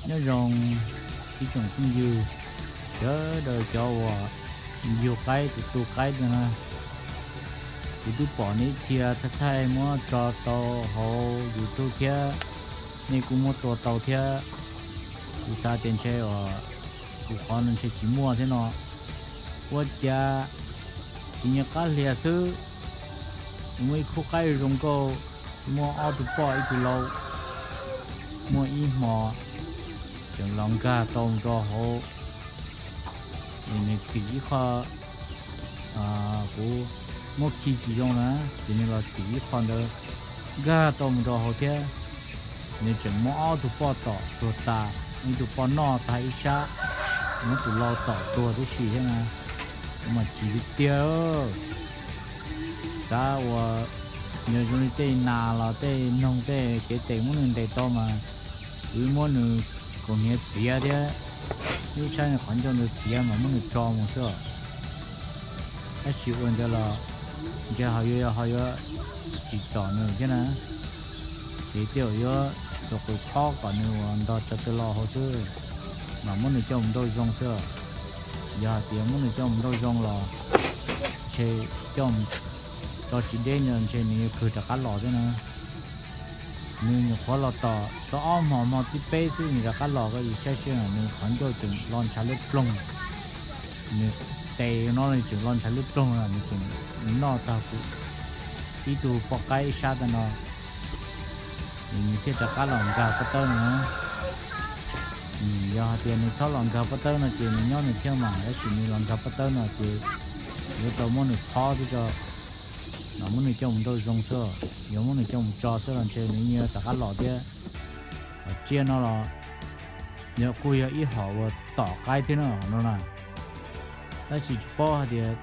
Nyob zoo ib tsoom phooj ywg sawv daws cov uas yug qaib tus tu qaib ntawd na, kuv twb pom nej ib txhia thaij thaij muab tso tau hauv YouTube thiab, nej kuj muab tua tau thiab. Kuv xav tias ntshe uas kuv qhov no ntshe tsis muaj thiab no. Ua cas tsis nyiam qab hlias xwb, muaj ib khub qaib zoo nkauj, muaj ob tug poj ib tug lau, muaj ib hmo tseem los nkag tau mus rau hauv, nws txim ib qho, kuv muab khi tsis zoo na, ces nws los txim ib qho ntawd nkag tau mus rau hauv thiab. Nws tseem muab ob tug poj tom tuag tas, ib tug poj noj tag ib sab, muab tus lau tom tuag tib si thiab na. Kuv mas chim tiag tiag. Xav ua, yog zoo li tej nas los tej noog tej kev tes muab nws ntes tau mas, kuv muab nws kaus hniav txiav thiab, ib sab nws qhov ncauj ntawd txiav mas muab nws tso mus xwb. Tab sis ua ntawd los ntshe ho yuav, ho yuav tsim txom nws thiab na. Ces tej zaum yuav xuas qws khob kom nws ua ntog tsa taw lo hauv xwb, mas muab nws coj mus nrauj zoo xwb. Yog hais tias muab nws coj mus nrauj zoo los ntshe coj mus tso tsis deb no ntshe nws yuav kawg rov qab los thiab na. Nws nyuam qhuav los tom tau ob hmo, hmo thib peb xwb nws rov qab los, koj saib seb, nws qhov ncauj tseem lo ntshav liab ploog, nws tes no tseem lo ntshav liab ploog, nws tseem noj tag kuv ib tug poj qaib ib sab tag no, nws thiaj rov qab los nkag pob tawb no. Yog hais tias nws txhob los nkag pob tawb no ces nws nyob nws thiaj mam, tab sis nws los nkag pob tawb no ces yuav tau muab nws phob thiab tso, muab nws coj mus nrauj zoo xwb. Yog muab nws coj mus tso xwb los ntshe nws yeej rov qab los thiab. Tsiaj no los yog kuj yog ib hom uas tom qaib thiab no na, tab sis tsis paub hais tias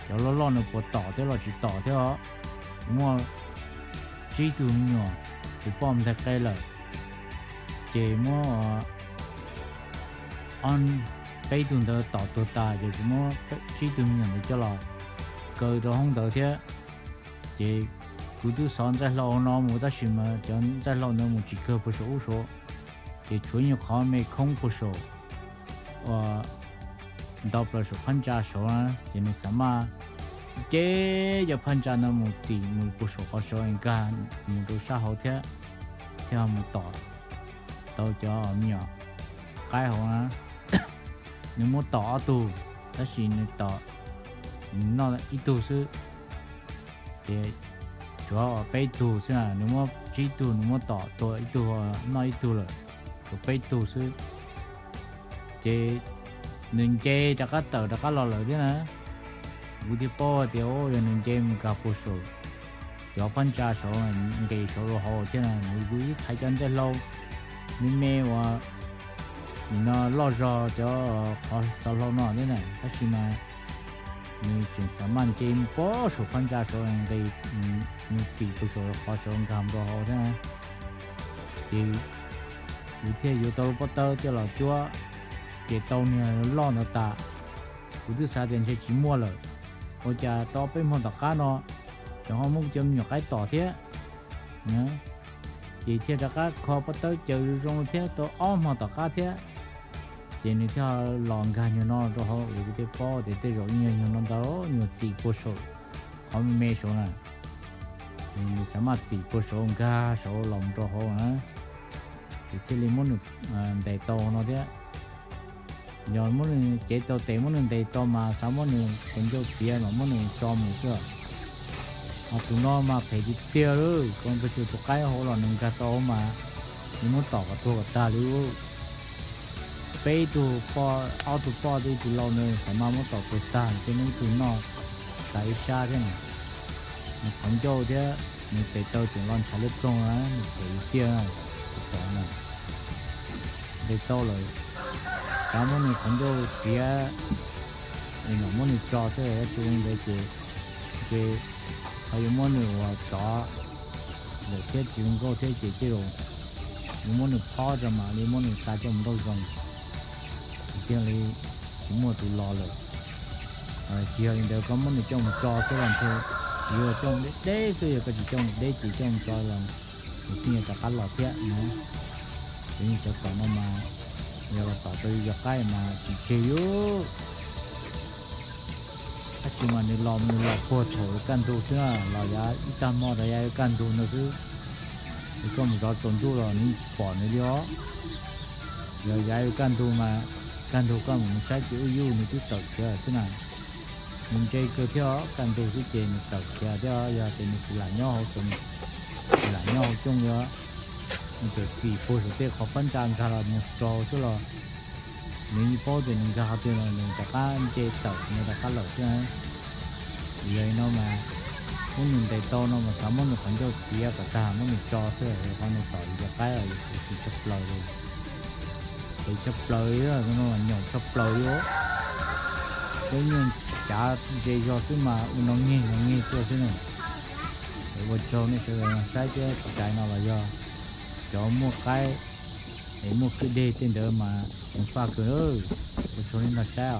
cov loj loj nws puas tom thiab los tsis tom thiab os. Muaj tsib tug me nyuam, tus poj ntag qe lawm, ces muab peb tug ntawd tom tuag tas ces kuv muab tsib tug me nyuam ntawd coj los kaw rau hoob ntawd thiab. Ces kuv twb xov ntxaij hlau no mus tab sis mas cov ntxaij hlau ntawd mus tsis kawg puag saum ub saud, ces tshuav nyuag qhov me khoob puag saum, ua ntau plaws saum phab ntsa saud na, ces nws xav maj nce cov phab ntsa ntawd mus txim mus puag saum qhov saud nkag mus rau sab hauv thiab, thiaj mus tom tau cov me nyuam qaib hauv na. Nws muab tom ob tug, tab sis nws tom, nws noj ib tug xwb, ces tshuav peb tug xwb na. Nws muab tsib tug, nws muab tom tuag ib tug, noj ib tug lawm, tshuav peb tug xwb. Ces nws nce rov qab tawm rov qab los lawm thiab na. Kuv thiaj paub tias yog nws nce mus nkag puag saum cov phab ntsa saud, nqis saud rau hauv thiab na. Kuv ib thaiv cov ntxaij hlau me me uas nim no loj zog cov qhov xov hlau no thiab na, tab sis mas nws tseem xav maj nce mus puag saum phab ntsa saud nqis, nws txim puag saum qhov saud nkag mus rau hauv thiab na. Ces kuv thiaj yuav tau lub pob tawb coj los cuab, ces tau niag loj ntawd tas. Kuv twb xav tias ntshe tsis muaj lawm, ua cas tau peb hmo tom qab no tseem ho muaj cov me nyuam qaib tom thiab. Ces thiaj rov qab kho pob tawb caws zoo zoo thiab tau ob hmo tom qab thiab, ces nws thiaj los nkag nyuag no rau hauv. Kuv thiaj paub tias tej zaum nyuag no ntawd nyuag txim puag saum qhov me me saud na. Nws xav maj txim puag saud nkag saud los rau hauv na, ces thiaj li muab nws ntes tau no thiab. Yog muab nws cev tau tes muab nws ntes tau mas xav muab nws tus ncauj txiav mas muab nws tso mus xwb. Ho tus no mas phem tiag tiag li, koj pes tsawg tus qaib hauv los nws nkag tau mas nws muab tom kom tuag kom tag li. Peb tug poj, ob tug poj thiab ib tug lau ntawd xav mas muab tom tuag tag, ces muaj ib tug noj tas ib sab thiab na. Nws qhov ncauj thiab nws tes taw tseem lo ntshav liab ploog na, nws phem tiag tiag na. Ntes tau lawm, xav muab nws qhov ncauj txiav, es mam muab nws tso xwb, tab sis ua li ntawd ces ntshe ho yuav muab nws ua tsov lawm thiab tsis zoo nkauj thiab ces tej zaum yuav muab nws phob tso mam li muab nws tsa coj mus nrauj zoo, thiaj li tsis muaj tus los lawm. Tsis yog li ntawd koj muab nws coj mus tso xwb los ntshe yuav coj mus deb deb xwb, yog koj tsis coj mus deb ces coj mus tso los nws thiaj rov qab los thiab no. Cov nyuj cov tom no mas yog los tom rau yus cov qaib mas tsis tseg li. Tab sis mas nws los nws los puag thaum yuav kaj ntug xwb na, los yav ib tag hmo rau yav yuav kaj ntug ntawd xwb. Es koj mus zov tsaus ntuj los nws tsis pom nws li os. Yog yav yuav kaj ntug mas kaj ntug koj mus saib ces wb yug nws twb tawm khiav xwb na. Nws ntse kawg thiab, kaj ntug xwb ces nws tawm khiav thiab, yog tias nws tsis lam nyob hauv, tsis lam nyob hauv cooj li. Nws txawm txim puag saum tej qhov phab ntsa nkag los mus tso hauv xwb los nws yeej paub tias nws nkag qhov twg los nws rov qab nce tawm nws rov qab lawm xwb. Yog li no mas muab nws ntes tau no mas xav muab nws qhov ncauj txiav kom tag muab nws tso xwb, qhov nws tom yus cov qaib los yus khuv xim tshaj plaws li. Khuv xim tshaj plaws li, nyob nyaum tshaj plaws li. Peb nyuag cav ze zog xwb mas ua no nyeg no nyeg tuaj xwb na. Es ua tsaug nej sawv daws saib thiab tsis tas no los yog cov muaj qaib es muaj kwj deg tej ntawd mas ceev faj kawg. Ua tsaug nej nrog saib os.